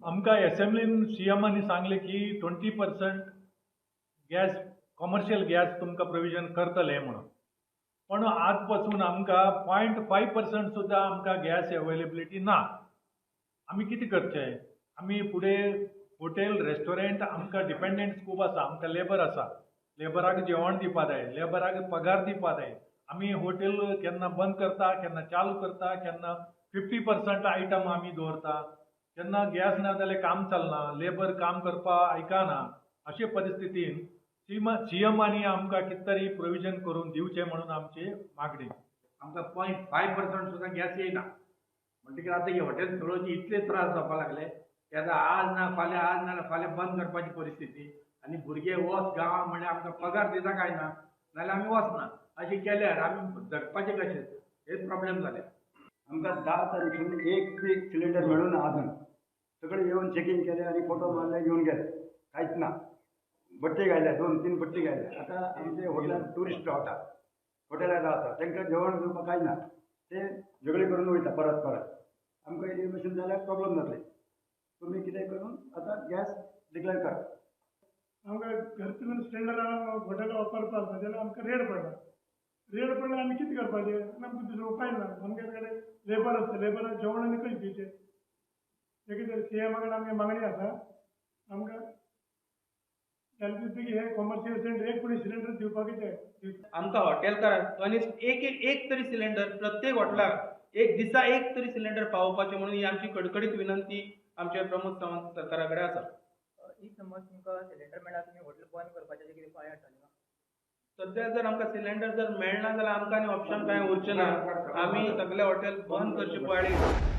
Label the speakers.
Speaker 1: आमकां एसेंब्लीन सीएमांनी सांगलें की 20% गॅस, कॉमर्शियल गॅस तुमकां प्रोविजन करतले म्हणून. पण आज पासून आमकां 0.5% सुद्दां आमकां गॅस एवेलेबिलिटी ना. आमी कितें करचें? आमी फुडें हॉटेल, रेस्टॉरंट आमकां डिपेंडंट खूब आसा. आमकां लेबर आसा, लेबराक जेवण दिवपा जाय, लेबराक पगार दिवपा जाय. आमी हॉटेल केन्ना बंद करता, केन्ना चालू करता, केन्ना 50% आयटम आमी दवरता. केन्ना गॅस ना जाल्यार काम चलना, लेबर काम करपाक आयकना. अशे परिस्थितीन सीएमांनी आमकां कितें तरी प्रोविजन करून दिवचें म्हणून आमची मागणी.
Speaker 2: आमकां 0.5% सुद्दां गॅस येयना. म्हणटकीर आतां ही हॉटेल चलोवची इतले त्रास जावपाक लागले की आतां आज ना फाल्यां, आज ना फाल्यां बंद करपाची परिस्थिती. आनी भुरगे वच गांवां म्हणल्यार आमकां पगार दिता काय ना, नाल्यार आमी वचना. अशें केल्यार आमी जगपाचें कशें, हे प्रॉब्लेम जाले.
Speaker 3: आमकां 10 तारीख एक बी सिलिंडर मेळूं ना अजून. सगळे येवन चेकींग केले आनी फोटो मारले, घेवन गेले, कांयच ना. बट्टी घायल्या, 2-3 बट्टी घायल्या. आतां आमचे हॉटेलान ट्युरिस्ट रावता, हॉटेलार रावता, तांकां जेवण दिवपाक कांय ना. ते झगडी करून वयता परत परत. आमकां हे भशेन जाल्यार प्रॉब्लम जातले. तुमी कितें करून आतां गॅस डिक्लेर करा.
Speaker 4: आमकां घरतून सिलिंडर हॉटेल वापरपाक आसा जाल्यार आमकां रेट पडटा. रेट पडल्यार आमी कितें करपाचें? आनी आमकां दुसरो उपाय ना. आमचे कडेन लेबर आसता, लेबराक जेवण आनी कशें दिवचें? एक तर सीएमा कडेन आमची मागणी आसा, आमकां जाल्यार बेगीन हे कॉमर्शियल सिलिंडर एक कोणी सिलिंडर दिवपाक जाय.
Speaker 5: आमकां हॉटेलकारांक कनिष्ठ एक एक तरी सिलिंडर प्रत्येक हॉटेलाक एक दिसा एक तरी सिलिंडर पावोवपाचें म्हणून ही आमची कडकडीत विनंती आमच्या प्रमोद सावंत सरकारा कडेन आसा.
Speaker 6: If समज तुमकां सिलिंडर मेळ्ळा, तुमी हॉटेल बंद करपाचें कितें उपाय हाडटले?
Speaker 5: सद्या जर आमकां सिलिंडर जर मेळना जाल्यार आमकां आनी ऑप्शन कांय उरचें ना. आमी सगळे हॉटेल बंद करचे पडले.